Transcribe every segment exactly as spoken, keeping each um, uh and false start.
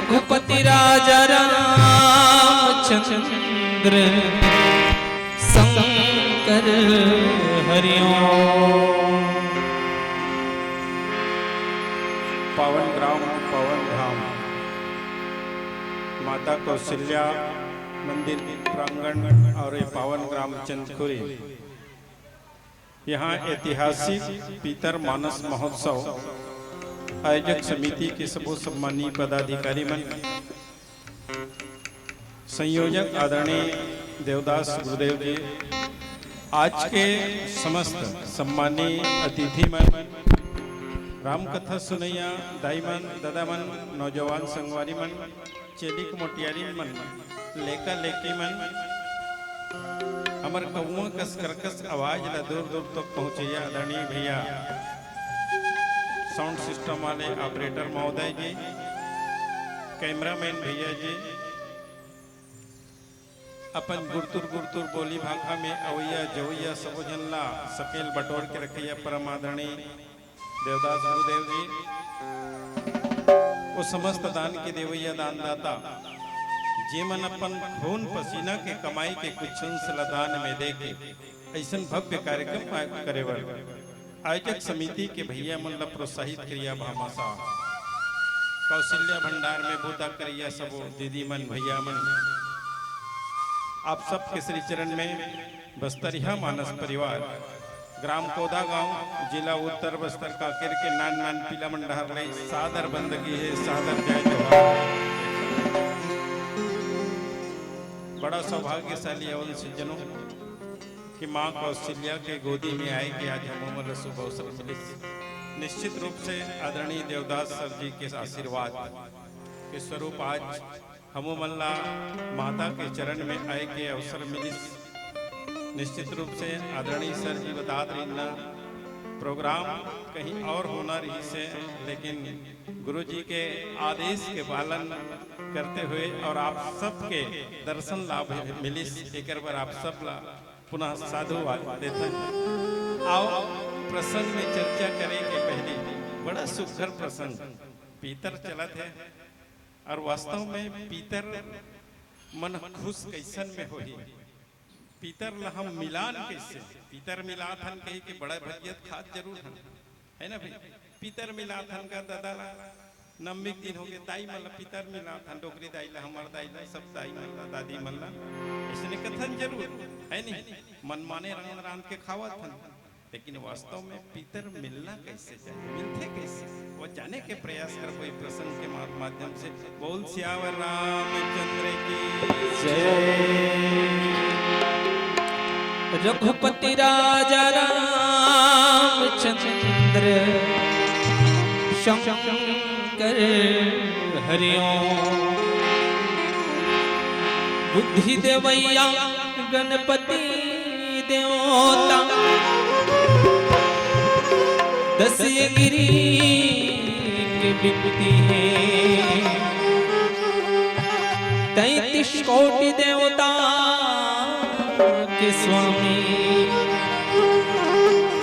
रघुपति राजा रामचंद्र शंकर हरिओम। पावन ग्राम, पावन धाम, माता कौशल्या मंदिर प्रांगण और ये पावन ग्राम चंदखुरी, यहाँ ऐतिहासिक पीतर मानस महोत्सव आयोजक समिति के सबो सम्मानीय पदाधिकारी मन, संयोजक आदरणीय देवदास गुरुदेव जी, आज के समस्त सम्मानीय अतिथि मन, राम कथा सुनैया दाई मन, ददा मन, नौजवान संगवारी मन, चेलिक मोटियारी मन, लेका लेकी मन, हमर कौआ कस करकस आवाज ला दूर दूर तक पहुंचैया आदरणीय भैया, साउंड सिस्टम वाले ऑपरेटर महोदय जी, कैमरामैन भैया जी, अपन गुरतुर गुरतुर बोली भाखा में अवैया जवैया सबो झन ला सकेल बटोर के रखैया परम आदरणीय देवदास गुरुदेव जी, वो समस्त दान के देवैया दानदाता, जे मन अपन खून पसीना के कमाई के कुछ अंश ला दान में दे के ऐसन भव्य कार्यक्रम आयोजित करे बर आयोजक समिति के भैया मन ला प्रोत्साहित करिया भामासा, कौशल्या भंडार में बूता करिया सबो दीदी मन, भैया मन, आप सबके श्री चरण में बस्तरिया मानस परिवार, ग्राम कोदा गांव, जिला उत्तर बस्तर कांकेर के नान नान पीला मन डहर ले सादर बंदगी हे, सादर जय जोहार। बड़ा सौभाग्यशाली अवन सज्जनों कि माँ कौशल्या के गोदी में आए के आज हमन ला शुभ अवसर मिलिस। निश्चित रूप से आदरणीय देवदास सर जी के आशीर्वाद के स्वरूप आज हमू मन ला माता के चरण में आए के अवसर मिलिस। निश्चित रूप से आदरणीय सर जी बतात रहिन ना, प्रोग्राम कहीं और होना रहिस हे, लेकिन गुरु जी के आदेश के पालन करते हुए और आप सबके दर्शन लाभ मिलिस, एकर बर आप सब ला पुनः साधुवाद देथन। आओ, प्रसंग में चर्चा करे के पहले बड़ा सुघर प्रसंग, पीतर चलत हे और वास्तव में पीतर मन खुश कैसन में होही, पीतर ला हम मिलान कैसे, पीतर मिलात हन कही के बड़ा भजियत खात जरूर हन, है ना भाई? पीतर मिलात हन का दादा ला, नम्मी के दिन हो गए, दाई मन ला पीतर मिलात हन, डोकरी दाई ला, हमर दाई ला, सब दाई मन ला, दादी मन ला, इसने कथन जरूर, है नहीं? मन माने रांध रांध के खावत हन, लेकिन वास्तव में पीतर मिलना कैसे चाहिए, मिलथे कैसे, वो जाने के प्रयास करबो ये प्रसंग के मा-, माध्यम से। बोल सियावर रामचंद्र की जय। रघुपति राजा रामचंद्र शंकर हरिओम। बुद्धि देवैया गणपति देवता, दस ये गिरी के बिनती हे। तैंतीस कोटि देवता के स्वामी,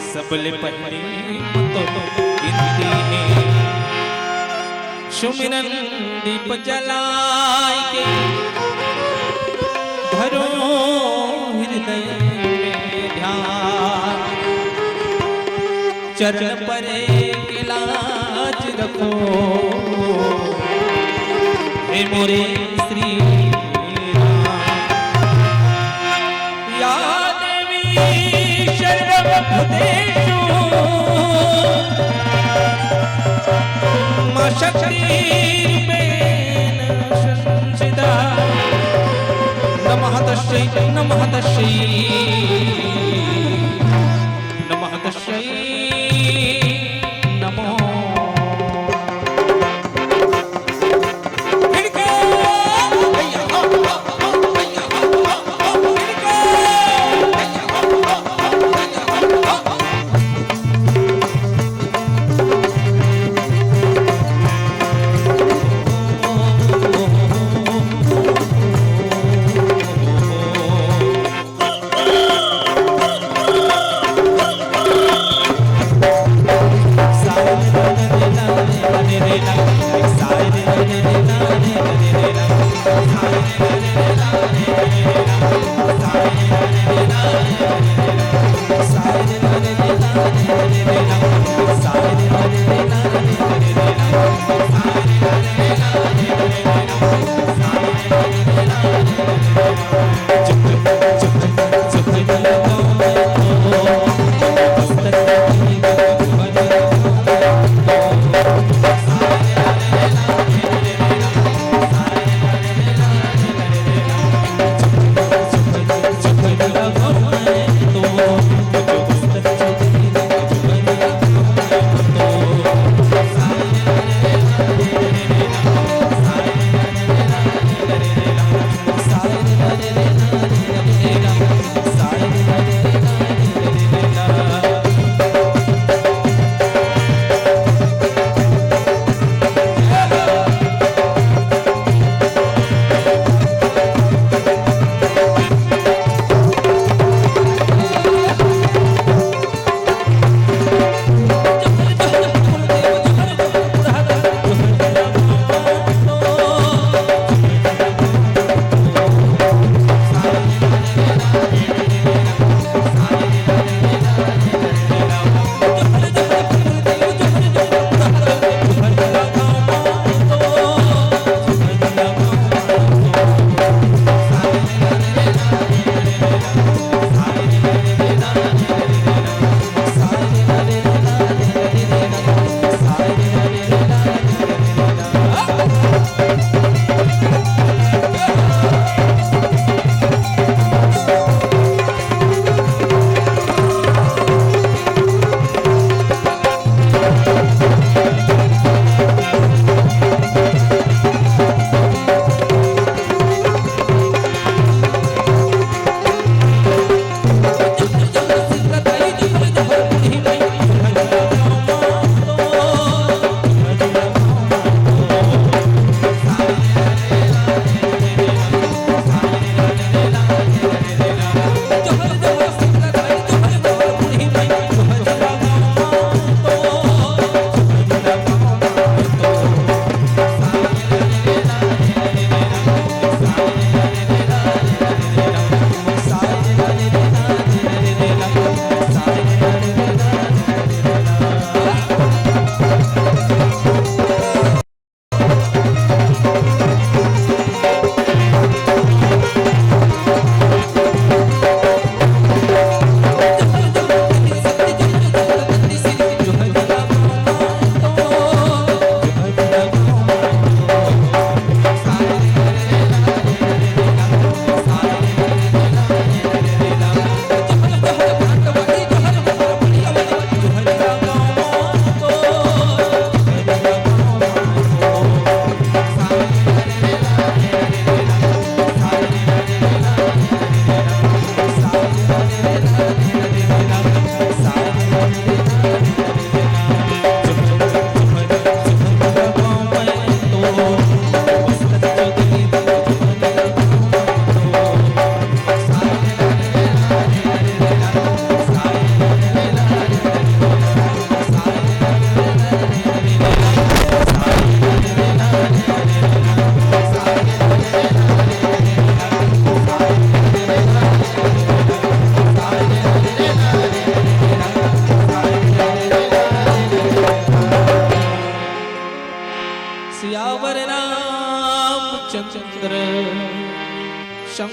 सबले पहले तो गिनती हे। सुमिरन दीप जलाय के धरो हृदय में ध्यान। चरण परे के लाज रखो, हे मोरे श्री राम। या देवी सर्वभूतेषु मां शक्तिरूपेण संस्थिता। नमः तस्यै, नमः तस्यै, नमः तस्यै नमो। खिड़के भैया।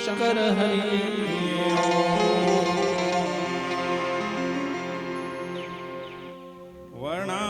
शंकर हरि ओम। वणा